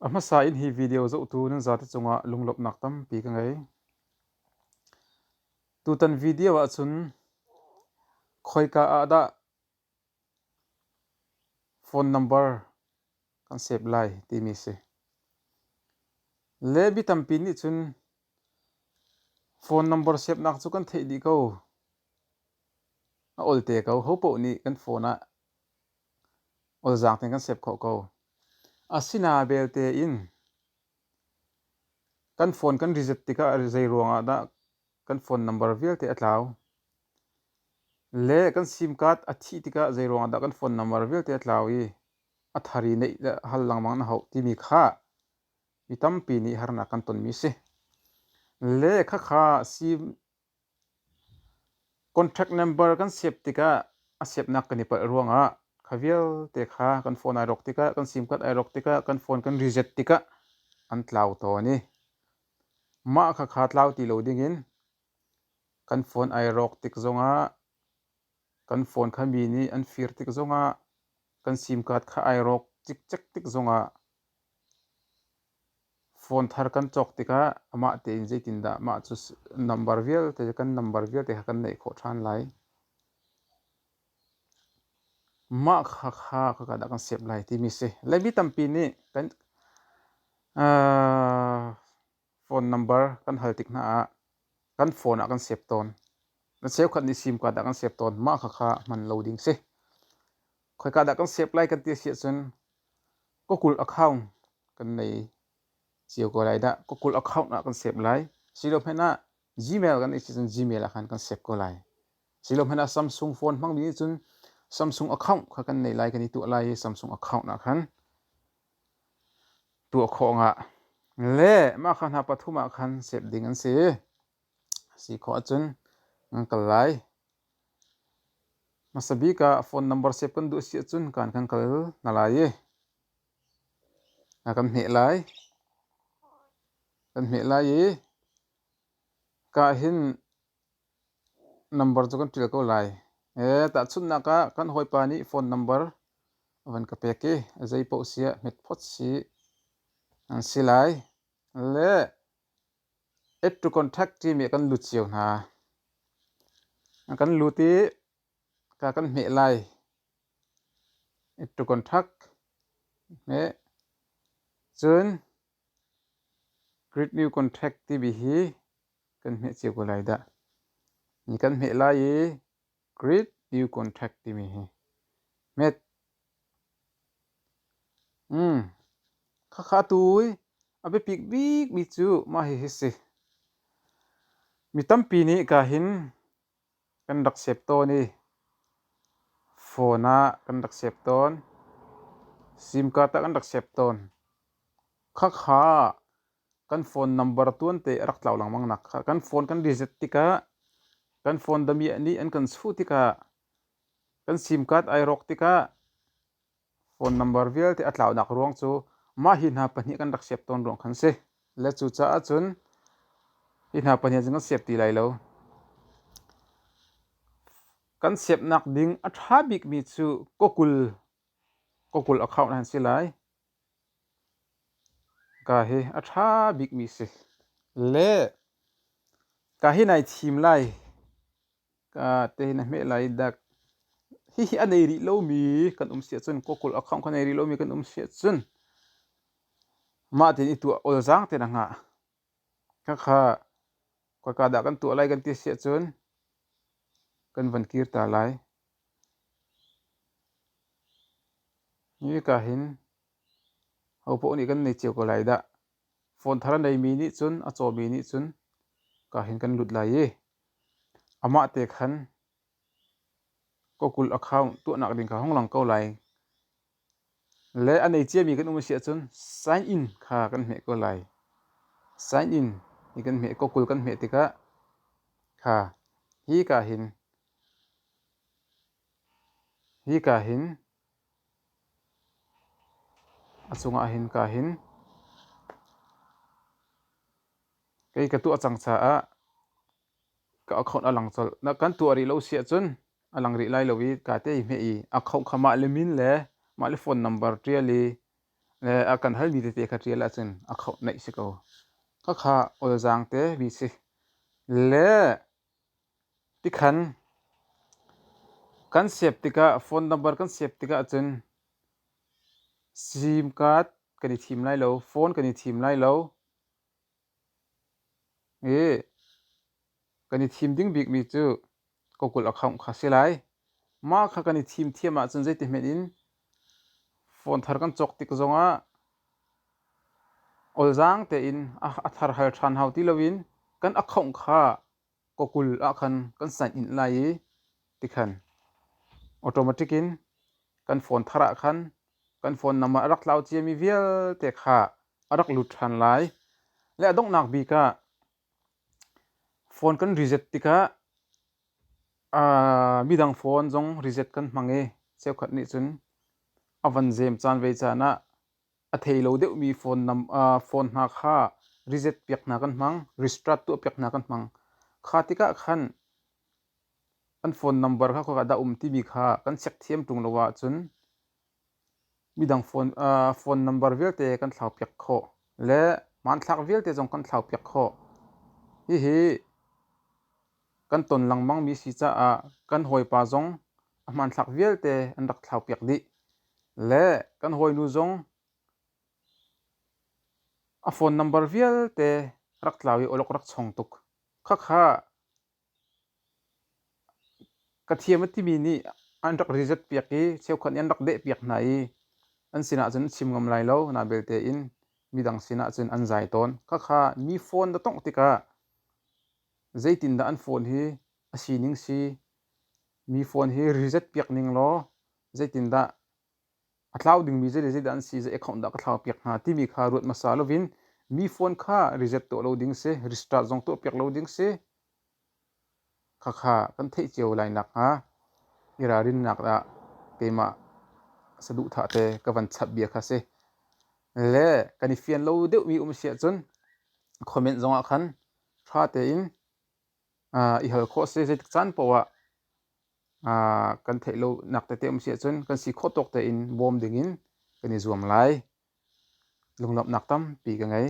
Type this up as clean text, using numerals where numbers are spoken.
A hmasa in hi video zohtu nan zate cungah lunglawmhnak tampi ka ngei. Tutan video ahcun khoika ah dah phone number kan save lai timi si. Le mi tampi nih cun phone number save nak cu kan theih dih ko. A olte ko. Hopaoh nih kan phone ah olzaang tein kan save khawh ko. Asina belte in kan phone kan reset tikah zei ruangah dah kan phone number vialte a tlau? Le kan SIM card a thih tikah zei ruangah dah kan phone number vialte a tlau i a thar i neih le hal lengmang na hauh timi kha mi tampi nih harnak kan tonmi si. Le khakha SIM Contract number kan save tikah a save-nak kan i palh ruangah kha vialte kha kan phone ai rawk tikah, kan SIM card ai rawk tikah, kan phone kan reset tikah an tlau tawn i mah khakha tlau ti lo dingin kan phone ai rawk tik zongah, kan phone kha mi nih an fir tik zongah, kan SIM card kha ai rawk cikcek tik zongah Phone thar kan cawk tikah amah tein zeitindah mah cu number vialte kan number vialte kha kan neih khawh ṭhan lai. Mah kha kha khaka dah kan save lai timi si. Le mi tampi nih kan phone number kan hal tik hna ah kan phone ah kan save tawn. Na cheukhat nih SIM card ah kan save tawn. Mah kha kha hman lo ding si. Khoika dah kan save lai kan ti si ahcun Google account kan nei cio ko lai dah. Google account ah kan save lai. Silo hmanh ah Gmail kan neih si cun Gmail ah khan kan save ko lai. Silo hmanh ah Samsung phone hmangmi nih cun Samsung account kha kan nei lai kan i tuah lai i Samsung account ah khan tuah khawh ngah. Le mah kha hna pathum ah khan save ding an si. Si khawh ahcun nan kal lai. Hmasa bik ah phone number save kan duh si ahcun kaan kan kal hna lai i na kan hmeh lai. Kan hmeh lai i ka hin number cu kan ṭial ko lai. Ee, tahchunhnak ah kan hawipa nih phone number a van ka pek i a zei paoh si ah hmet phot si an si lai. Le Add to contact timi ah kan lut cio hna. Kan lut i ka kan hmeh lai. Add to contact hmeh. Cun create new contact timi hi kan hmeh cio ko lai dah. Ni kan hmeh lai i create new contact timi hi hmet. Khakha tu i a biapik bikmi cu mah hihi si. Mi tampi nih ka hin kan rak sep tawn i phone ah kan rak sep tawn, sim card ah kan rak sep tawn. Khakha kan phone number tuante a rak tlau lengmang nak kha kan phone kan reset tikah kan phone damiah nih an kan chuh tikah kan sim card ai rawk tikah phone number vialte a tlaunak ruang cu mah hi hna pahnih kan rak siap tawn ruang khan si. Le cucaah cun hi hna pahnih cu kan siap ti lai lo. Kan siapnak ding a ṭha bikmi cu Google Google account an si lai. Ka hi a ṭha bikmi si. Le ka hi nai thim lai. Ka te na hmeh lai dak. Hihi a nei rih lomi kan um si ahcun Google account kha nei rih lomi kan um si ahcun mah tein i tuah olzaang tein a hngah. Khakha khoika dah kan tuah lai kan ti si ahcun kan van kir ta lai. Hika hin hopaoh nih kan nei cio ko lai dah. Phone thar a neimi nih cun a cawmi nih cun ka hin kan lut lai i amah te khan Google account tuahnak ding kha hong lang ko lai. Le a nei ciami kan um a si ahcun sign in kha kan hmeh ko lai. Sign in hi kan hmeh Google kan hmeh tikah kha hi ka hin hi ka hin a cungah hin ka hin kei ka tuah cang caah ka account a lang colh. Na kan tuah rih lo si ahcun a lang rih lai lo i ka te i hmeh i account kha mah le min le mah le phone number ṭial i Le a kan halmi tete kha ṭial ahcun a khoh naih si ko. Khakha olzaang te mi si. Le tikhan kan save tikah phone number kan save tikah cun SIM card kan i thim lai lo, phone kan i thim lai lo. I kan i thim ding bikmi cu Google account kha si lai. Mah kha kan i thim thiam ahcun zeiti hmenh in phone thar kan cawk tik zongah olzaang tein a thar hal ṭhan hau ti loin kan account kha Google ah khan kan sign in lai i tikhan automatic in kan phone thar ah khan kan phone number a rak tlau ciami vialte kha a rak lut ṭhan lai. Le a donghnak bik ah phone kan reset tikah midang phone zong reset kan hmang i cheukhat nih cun a van zem caan ve caan ah a thei lo deuhmi phone hna kha reset piak hna kan hmang, restart tuah piak hna kan hmang. Kha tikah khan an phone number kha khoika dah um timi kha kan check thiam ṭung lo ahcun midang phone number vialte kan thlau piak khawh le hmanthlak vialte zong kan thlau piak khawh. Hihi kan ton lengmangmi si caah kan hawipa zong a hmanthlak vialte an rak thlau piak dih. Le kan hawinu zong a phone number vialte rak tlau i awlok rak chong tuk. Khakha ka thiam a timi nih an rak reset piak i cheukhat nih an rak deh piak hna i an sinah cun an chim ngam lai lo. Na belte in midang sinah cun an zai tawn. Khakha mi phone na tongh tikah zeitindah an phone hi a sining si, mi phone hi reset piak ning law zeitindah a tlau dingmi zei le zeidah an si, zei account dah ka thlau piak hna timi kha ruat hmasa loin mi phone kha reset tuah lo ding si, restart zong tuah piak lo ding si. Khakha kan theih cio lai nakhnga i ralrinnak ah keimah saduhthah te ka van chap bia kha si. Le kan i fian lo deuhmi um si ahcun comment zong ah khan ṭha tein i hal khawh si. Zeitik caan paoh ah kan theih lonak tete um si ahcun kan si khawh tawk tein bawm dingin kan i zuam lai. Lunglawmhnak tampi ka ngei.